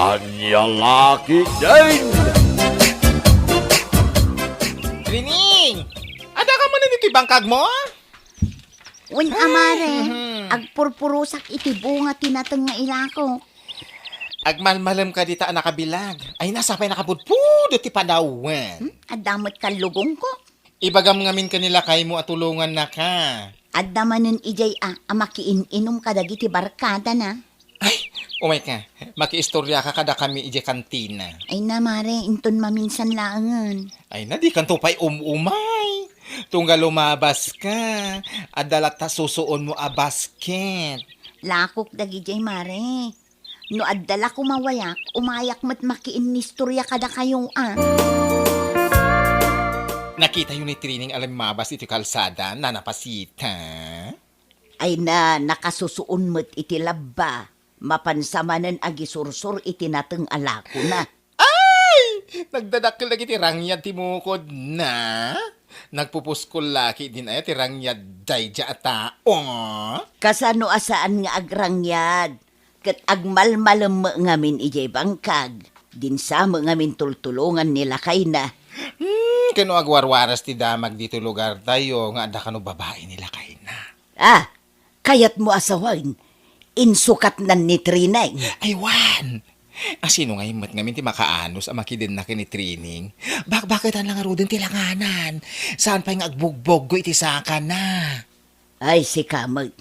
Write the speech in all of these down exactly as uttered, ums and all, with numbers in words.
Ania la ketdin? Trining! Adda ka manen iti bangkagmo? Wen, a, mare. Mhm. Agpurpurosak iti bunga ti nateng nga ilakok. Agmalmalem ka dita a nakabilag. Ay, nasa pay nakapudpudot ti panawen. Hmm? Adda met kallugongko? Ibagam ngamin ken ni lakaymo a tulongannaka. Adda manen idiay a, a makiin-inum kadagiti barkadana. Ay, umayka. Makiistoriaka kadakami idiay kantina. Ay na, mare, inton maminsan laengen. Ay na, dikanto pay um-umay. Tunggal lumabaska, adda latta susuonmo a basket. Lakok dagidiay, mare. No adda la kumawayak, umayak met makiinnistorya kadakayo, a. Nakitayo ni Trining a limmabas iti kalsada, nanapasita. Ay na, nakasusuon met iti labba. Mapansa manen agisursor iti nateng a lakona. Ay! Nagdadakkel dagiti rangyad ti mukodna. Nagpupuskol la ketdin aya ti rangyad daydiay a tao. Kasano a saan nga agrangyad? Ket agmalmalem met ngamin idiay bangkag. Dinsa met ngamin tultulongan ni lakayna. Hmm, ken no agwarwaras ti damag ditoy lugartayo nga adda kano babai ni lakayna. Ah, kayatmo a sawen, insukatnan ni Trining. Ay, wen. A, sino ngay met ngamin ti makaanus a makidenna ken ni Trining? Bakbaketan la ngaruden ti langanan. Saan pay nga agbugboggo iti sakana. Ay, sika met.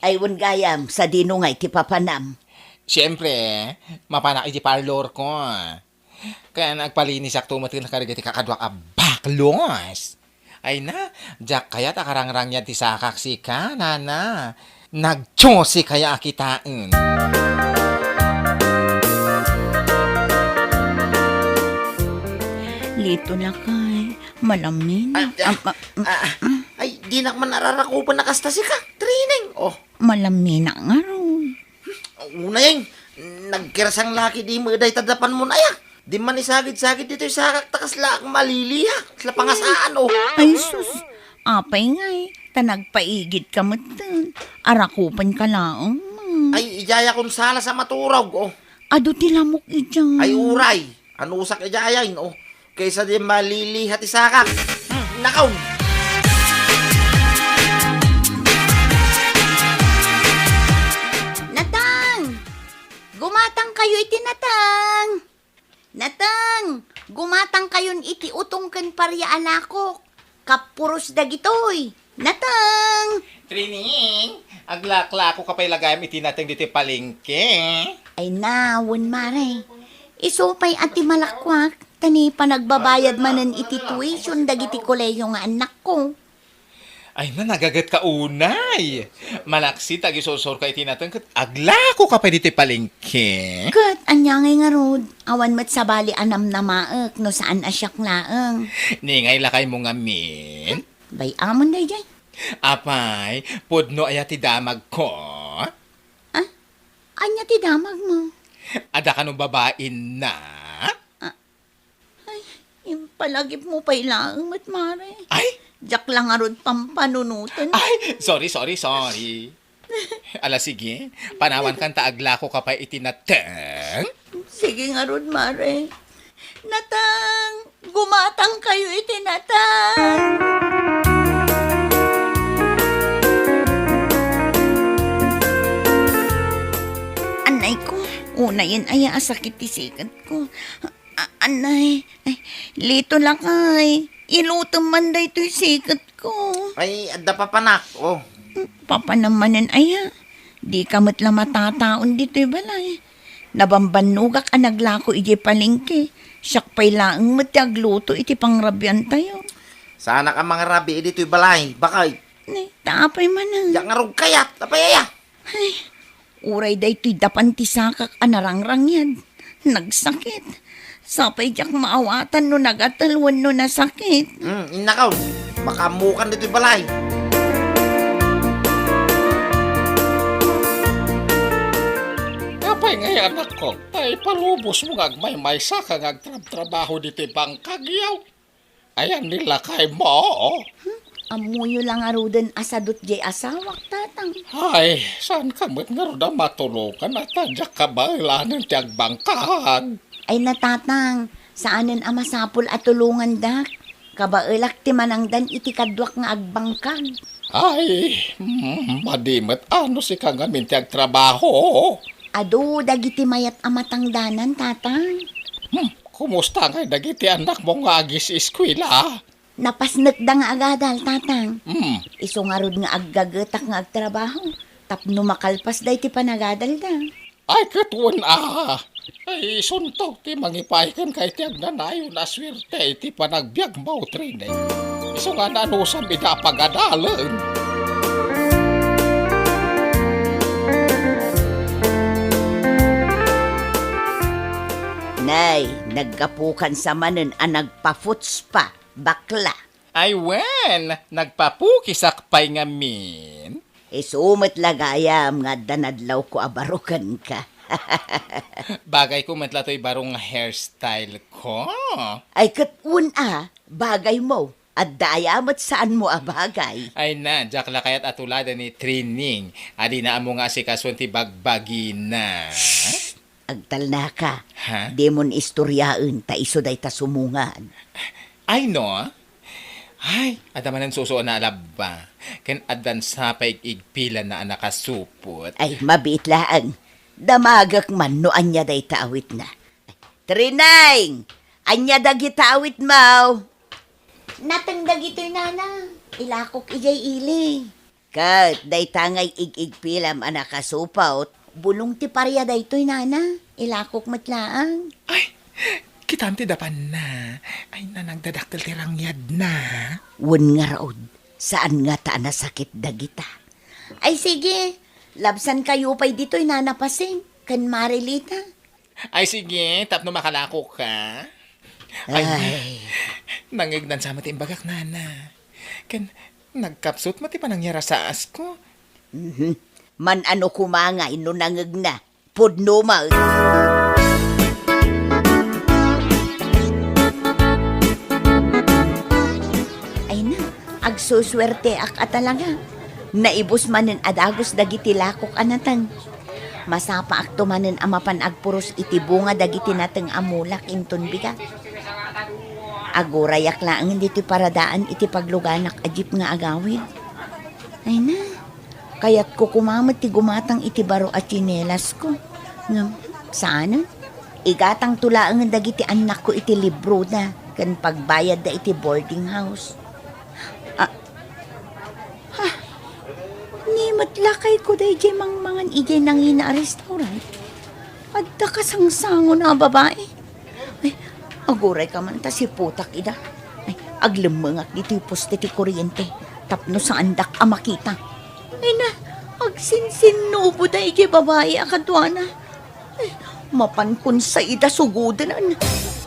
Ay, wen gayam, sadino ngay ti papanam? Siempre, mapanak iti parlorko. Ken agpalinisakto met kadagiti kakaduak a baklos. Ay na, diak kayat a karangrangyad ti sakak sika, nana. Nagtsusi kaya a kitaen. Lito, lakay, malamina. Ah, ah, Am-, ah, ah, mm. Ay, dinak man ararakupan a kasta sika, Trining. Oh. Malamina ngarud. Unay, nagkersang la ketdi met dayta dapanmon aya. Di man isagid-sagid ditoy sakak ta kasla ak maliliha. Kasla pangasaan, oh. Ay, sus. Apay ngay, ta nagpaigidka metten. Arakupanka laeng, ma. Ay, idiay a konsalas a maturog, oh. Adu ti lamok idiay. Ay, uray. Anusak idiay, oh. Kaysa di maliliha ti sakak. Hmm, nakaw. Natang! Gumatangkayo iti natang! Natang! Gumatangkayon iti utong ken paria a lakok. Kappuros dagitoy. Natang! Trining, aglaklako ka pay la gayam iti nateng ditoy palengke. Ay na, wen, mare. Isu pay a ti malakuak, ta ni panagbabayad manen iti tuition dagiti kolehiyo nga annakko. Ay na, nagagetka unay. Malaksid ta agisursor ka iti nateng ket aglako ka pay ditoy palengke. Ket ania ngay ngarud, awan met sabali a namnamaek no saan a siak laeng. Ni ngay lakaymo ngamin? Bay-amon daydiay. Apay, pudno aya ti damagko? Ah? Ania ti damagmo? Adda kano babainna? Ah, ay, impalagipmo pay laeng met, mare. Ay? Diak la ngarud pampanunoten. Ay, sorry, sorry, sorry. Ala, sige. Panawankan ta aglako ka pay iti nateng. Sige ngarud, mare. Natang! Gumatangkayo iti natang! Anay ko, unayen aya a sakit ti siketko. A-, anay, ay, Lito, lakay, ilutem man daytoy siketko. Ay, adda papanak, oh. Papanam manen aya? Dika met la matataon ditoy balay. Nabambannogak a naglako idiay palengke. Siak pay laeng met ti agluto iti pangrabiantayo. Saanak a mangrabii ditoy balay, baket. Ni, ta apay manen? Diak ngarud kayat, apay aya? Ay, uray daytoy dapan ti sakak a narangrangyad. Nagsakit. Sapay diak maawatan no nagatel wenno nasakit. Hmm, innakaw. Makaammokan ditoy balay. Apay ngay, anakko, ta ipalubosmo nga agmaymaysa ka nga agtrabtrabaho ditoy bangkag, yaw? Ayan ni lakaymo. Hmm? Ammoyo la ngaruden a sadut jay asawak, Tatang. Ay, saan ka met ngarud a matulongan, a ta diak kabaelanen ti agbangkag? Ay na, Tatang, saanen a masapul a tulongandak. Kabaelak ti manangdan iti kaduak nga agbangkag. Ay, mm, madi met a no sika ngamin ti agtrabaho. Adu dagiti mayat a matangdanan, Tatang. Hmm, kumusta ngay dagiti annakmo nga agis-eskuela? Napasnekda nga agadal, Tatang. Hmm. Isu ngarud nga aggagetak nga agtrabaho tapno makalpasda iti panagadalda. Ay, ket wen a. Ay, isunto ti mangipaay kenka iti agnanayon a suerte iti panagbiagmo, Trineng. Isu nga naanusam ida a pagadalen. Nay, naggapukan sa manen a nagpa-footspa, bakla. Ay wen, nagpapukisak pay ngamin. Isu met la gayam nga adda nadlawko a baro kenka. Bagayko met la toy baro nga hairstyle ko. Ay, ket wen a, bagaymo. Adda aya met saanmo a bagay. Ay na, diak la kayat a tuladen ni Trining. A dina ammo nga asikasuan ti bagbagina. Shh! Agtalnaka. Ha? Dimon istoryaen ta isu dayta sumungan. Ay, no? Ay, adda manen susuona a labba. Ken addan sa pay ig-igpilanna a nakasupot. Ay, mabiit laeng. Damagek man no ania dayta awitna. Trineng! Ania dagita awitmo? Nateng dagitoy, Nana. Ilakok idiay ili. Ket dayta nga ig-igpilam a nakasupot, bulong ti paria daytoy, Nana. Ilakok met laeng. Ay, kitam ti dapanna. Ay, na nagdadakkel ti rangyadna. Wen ngarud, saan ngata a nasakit dagita. Ay, sige. Labsankayo pay ditoy, Nana Pasing, ken Marilita. Ay, sige, tapno makalakoka. Ay, ay. Nangngegnan sa met imbagak, Nana. Ken nagkapsut met ti panangyarasaas ko. Mhm. Man-ano koma ngay no nangngegna? Pudno met. Ay na, agsusuerteak a talaga. Naibus manen a dagus dagiti lakok a nateng. Masapaakto manen a mapan agpuros iti bunga dagiti nateng a mulak inton bigat. Agurayak laengen ditoy paradaan iti pagluganak a jeep nga agawid. Ay na, kayatko koma met ti gumatang iti baro a tsinelasko. Ngem, saanen? Igatangto laengen dagiti annakko iti libroda ken pagbayadda iti boarding house. Ah, ha? Ni met lakayko daydiay mangmangan idiay nangina a restaurant. Adda kasangsangon a babai. Ay, agurayka man ta siputak ida. Ay, aglemmengak ditoy poste ti kuryente tapno saandak a makita. Ay na, agsinsinnubo daydiay babai a kaduana. Ay, mapankon sa ida sugoden.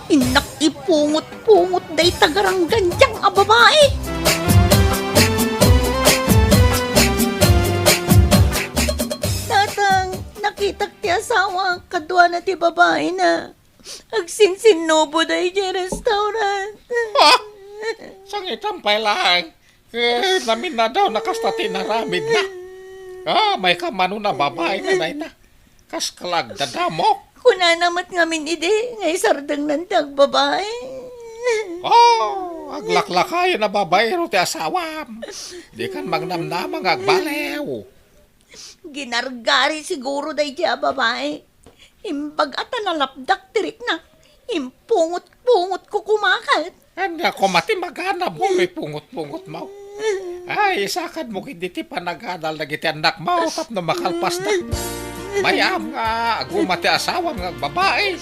Innak ipungot-pungot dayta garanggandiang a babai. Tatang, nakitak ti asawa, kaduana ti babaina. Agsinsinnubo daydiay restaurant. Ha? Sangitan pay laeng. Eh, naminadaw na kasta ti inaramidna. Ah, may kamano na babai nga dayta. Kas kalagdadamok. Kunana met ngamin idi, nga isardengnan ti agbabai. Oh, aglaklakayen a babaero ti asawam. Dikan magnamnama nga agbaliw. Ginargari siguro daydiay a babai. Imbag a ta nalapdak ti rikna. Impungot-pungot ko kumakat. Ania koma ti maganabmo, ipungot-pungotmo? Ay, isakadmo ketdi ti panagadal dagiti annakmo tapno makalpasda. Mayam nga aguma ti asawam nga agbabai.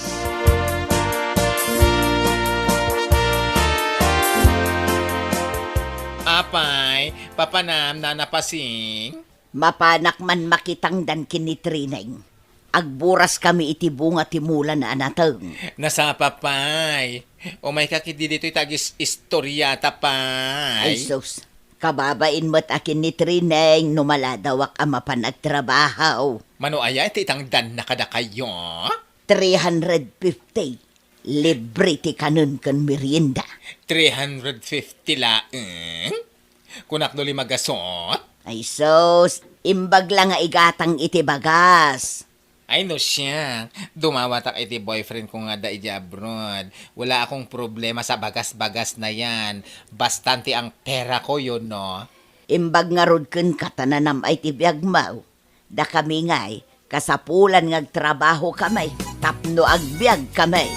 Apay, papanam, Nana Pasing? Mapanak man makitangdan ken ni Trineng. Agburas kami iti bunga ti mulana a nateng. Nasapa pay. Umayka ketdi ditoy ta agis-, istoriata pay. Ay sus, kababain met a ken ni Trineng no maladawak a mapan agtrabaho. Mano aya ti itangdanna kadakayo? Three hundred fifty. Libre ti kanen ken merienda. Three hundred fifty laeng? Kunak no limagasot? Ay sus, imbag la nga igatang iti bagas. Ay no siak, dumawatak iti boyfriend ko nga adda iti abroad. Wala akong problema sa bagas-bagas na yan. Bastan ti ang pera ko, yun, no? Imbag ngarud kenka ta nanam-ay ti biagmo. Dakami ngay, kasapulan nga agtrabaho kami tapno agbiag kami.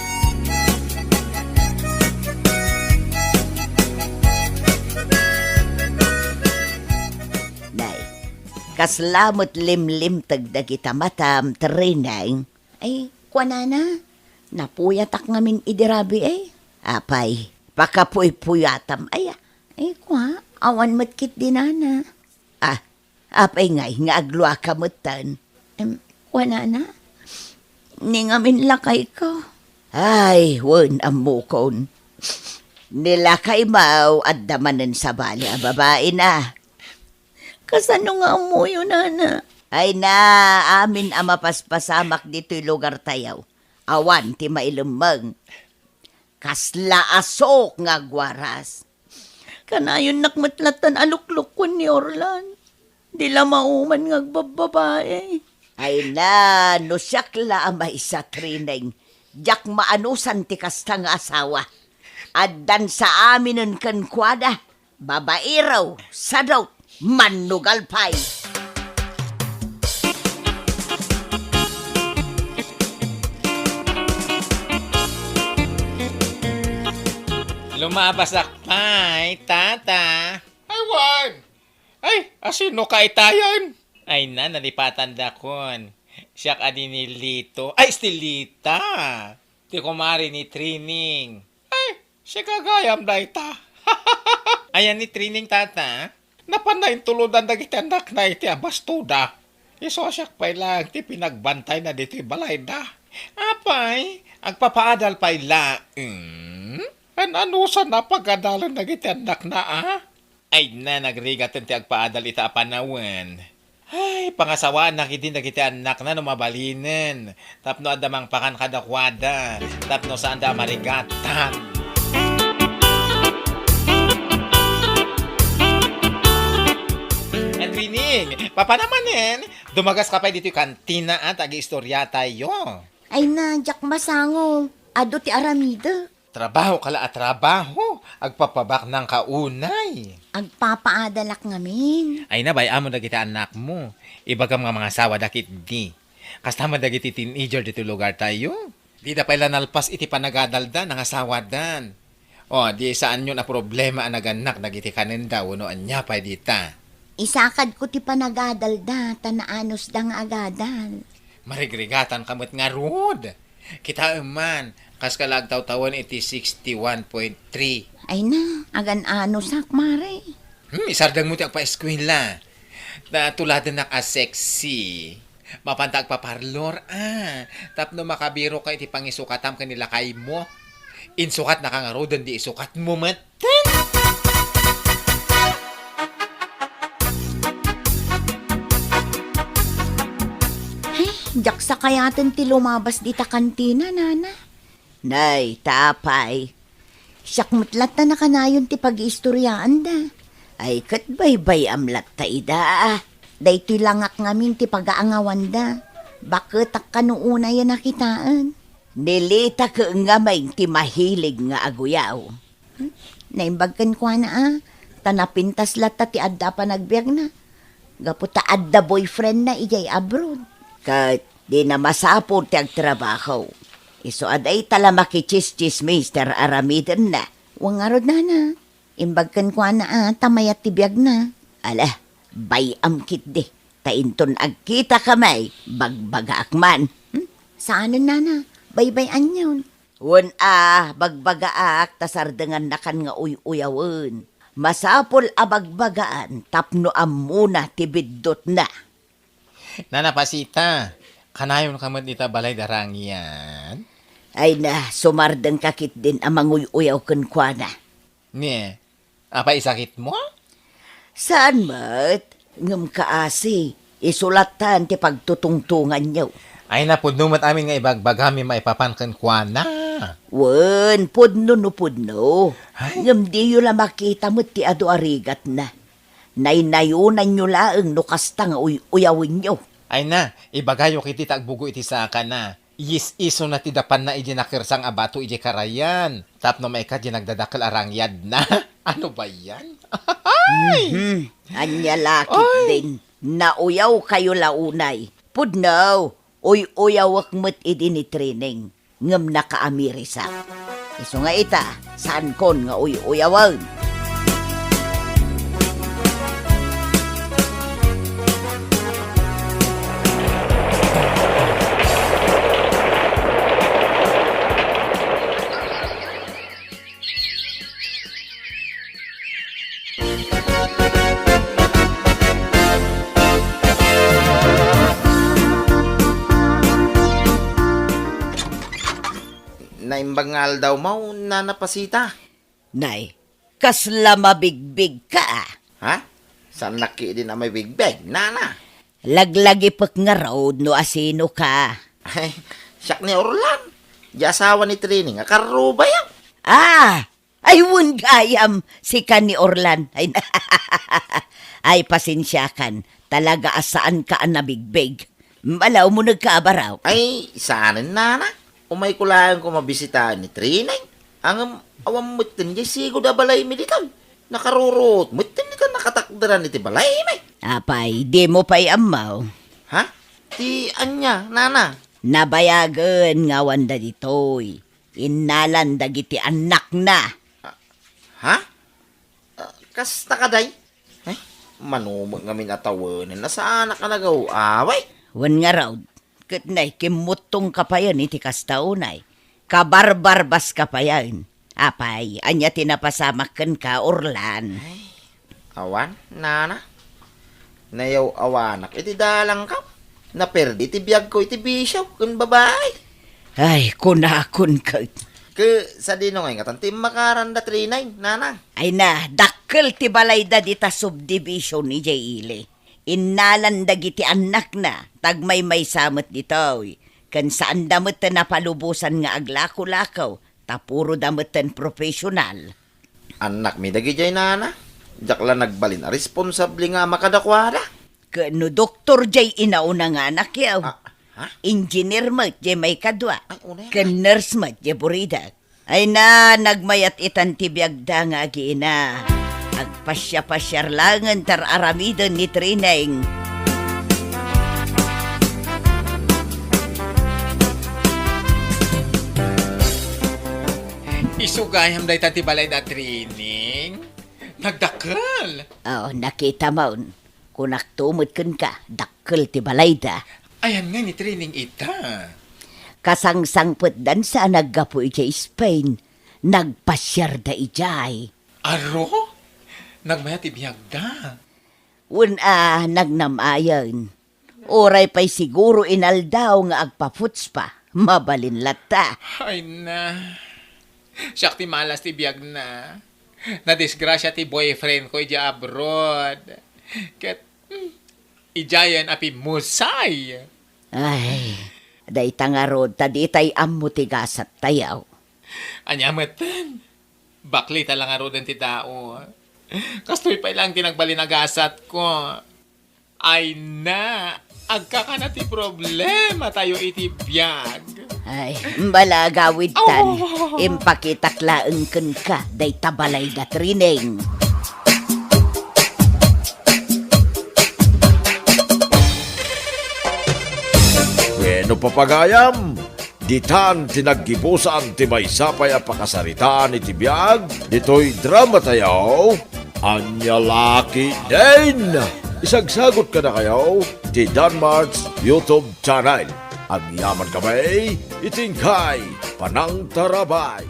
Nay, kasla met limlimteg dagita matam, Trineng. Ay, kuanana, napuyatak ngamin idi rabii, ay. Apay, pakapuypuyatam, aya. Ay, kua, awan met ketdi nana. Ah, apay ngay nga agluaka metten? Em, kuanana, ni ngamin lakayko. Ay, wen, ammokon. Ni lakaymo, adda manen sabali a babaina. Kasano nga ammoyo, nana? Ay na, amin a mapaspasamak ditoy lugartayo. Awan ti mailemmeng. Kasla asok nga agwaras. Kanayonnak met lattan a luklukkuen ni Orlan. Di la mauman nga agbabbabae. Ay na, no siak la a maysa, Trineng, diak maanusan ti kasta nga asawa. Addan sa aminen kenkuana. Babaero, sadot, mannugal pay. Lumabasak pay, tata. Ay, wen. Ay, asino ka itayen? Ay na, nalipatandakon. Siak a di ni Lito. Ay, Estelita. Ti kumare ni Trining. Ay, sika gayam dayta. Ayan ni Trining, tata. Napanna intulodan dagiti annakna iti abastoda. Isu a siak pay laeng ti pinagbantayna ditoy balayda. Apay, agpapaadal pay laeng. An-anusan a pagadalen dagiti annakna, a? Ay na, nagrigaten ti agpaadal ita a panawen. Ay, pangasawaanna ketdi dagiti annakna no mabalinen, tapno adda mangpakan kadakuada, tapno saanda a marigatan. Trining, papanamanen, dumagaska pay ditoy kantina a ta agiistoriatayo. Ay na, diak masango. Adu ti aramidek. Trabaho ka la a trabaho, agpapabaknang ka unay. Agpapaadalak ngamin. Ay na, bay-ammo dagiti annakmo. Ibagam nga mangasawada ketdi. Kasta met dagiti teenager ditoy lugartayo. Dida pay la nalpas iti panagadalda, nangasawadan. O, di saanyon a problema a nagannak dagiti kanenda wenno ania pay dita. Isakadko ti panagadalda, ta naanusda nga agadal. Marigrigatanka met ngarud. Kitaem man, kaska la agtawtawen iti sixty-one point three. Ay na, agan-anusak, mare. Hmm, isardengmo ti agpaeskuela. Ta tuladennak a sexy. Mapanta agpaparlor, a. Tapno makabiroka iti pangisukatam ken ni lakaymo. Insukatnaka ngaruden, di isukatmo met. Ay, diak sakayaten ti lumabas dita kantina, nana. Nay, ta apay. Siak met latta nakanayon ti pagiistoriaanda. Ay, ket baybay-am latta ida, a. Daytoy langak ngamin ti pagaangawanda. Baketak kano unay a nakitaen. Ni Lita ket ngamin ti mahilig nga aguyaw. Hmm? Naimbag kenkuana, a, ta napintas latta ti adda a panagbiagna. Gapu ta adda boyfriendna idiay abroad. Ket dina masapul ti agtrabaho. Isu a dayta la makichismis ti ar-aramidenna. Wen ngarud, nana. Imbag kenkuana, a, ta mayat ti biagna. Ala, bay-am ketdi. Ta inton agkitakami, bagbagaak man. Hmm? Saanen, nana. Baybay-anyon. Wen a, bagbagaak ta sardengannakan nga uy-uyawen. Masapul a bagbagaan tapno ammona ti biddutna. Nana Pasita, kanayonka met ita balay da Rangian? Ay na, sumardengka ketdin a manguy-uyaw kenkuana. Ni, apay isakitmo? Saan met? Ngem kaasi, isu lattan ti pagtutungtonganyo. Ay, napudno met amin nga ibagbagami maipapan kenkuana. Wen, pudno no pudno. Ay. Ngem diyo la makita met ti adu a rigatna. Naynayonanyo laeng no kasta nga uy-uyawenyo. Ay na, ibagayo ketdi ta agbugo iti sakana. Iyis-isona ti dapanna idiay nakersang a bato idiay karayan. Tapno maikkat diay nagdadakkel a rangyadna. Ano ba yan? Mhm. Ania la ketdin, nauyawkayo la unay. Pudno, uy-uyawek met idi ni Trining, ngem nakaamirisak. Isu nga ita, saankon nga uy-uyawen. Naimbag nga aldawmo, Nana Pasita. Nay, kasla mabigbigka, a. Ha? Saannak ketdin a mabigbig, Nana. Laglagipek ngarud no asinoka. Ay, siak ni Orlan. Diay asawa ni Trining a karrubayo. Ah! Ay, wen gayam, sika ni Orlan. Ay, ay, pasensiakan. Talaga a saanka a nabigbig. Bala, umunegka a baro. Ay, saanen, Nana. Umayko laeng koma bisitaen ni Trining. Ngem awan metten diay sigud a balaymi ditoy. Nakaruruot metten dita nakatakderan iti balaymi. Apay, dimo pay ammo? Ha? Ti ania, Nana? Nabayagen nga awanda ditoy. Innalan dagiti annakna. Ah, ha? Ah, kasta kadi? Ay, mano met ngamin a tawenen a saanak a nagaw-away. Wen ngarud, ket nay, kimmuttongka payen iti kasta unay. Kabarbarbaska payen. Apay, ania ti napasamak kenka, Orlan? Ay, awan, Nana. Nayaw-awanak iti dalangko. Naperdi ti biagko iti bisio ken babai. Ay, kunakon ket. Ket sadino ngay ngatan ti immakaranda Trining, Nana? Ay na, dakkel ti balayda dita subdivision idiay ili. Innalan dagiti annakna, tagmaymaysa met ditoy. Ken saanda met ti napalubosan nga aglako-lako, ta puroda metten professional. Annakmi dagidiay, Nana. Diak la nagbalin a responsable nga ama kadakuada. Ket no doktor diay inauna nga anakyo, ah, ha? Engineer met diay maikadua, ay, unay, ken nurse met diay buridek. Ay na, nagmayat itan ti biagda nga agiina. Agpasiapasiar laengen ti ar-aramiden ni Trining. Isu gayam dayta ti balayda Trining. Nagdakkel. Oh, nakitamon. Kunakto met kenka, dakkel ti balayda. Ayan nga ni Trining ita. Kasangsangpetdansa a naggapu idiay Spain. Nagpasiarda idiay. Aro? Nagmayat ti biagda. Wen a, nagnam-ayen. Uray pay siguro inaldaw nga agpa-putspa, mabalin latta. Ay na. Siak ti malas ti biagna. Nadisgrasia ti boyfriend ko idiay abroad. Ket, hmm, idiayen a pimmusay. Ay, dayta ngarud ta ditay ammo ti gasattayo. Ania metten? Baklita la ngaruden ti tao. Kastoy pay laeng ti nagbalin a gasatko. Ay na, agkakana ti problematayo iti biag. Ay, bala agawidtan. Oh. Impakitak laeng kenka dayta balayda Trining. Wenno, papagayam, ditan ti naggibusan ti maysa pay a pakasaritaan iti biag ditoy dramatayo, Ania La Ketdin! Isagsagut kadakayo ti Danmart's YouTube channel. Agyamankami iti inkay panangtarabay.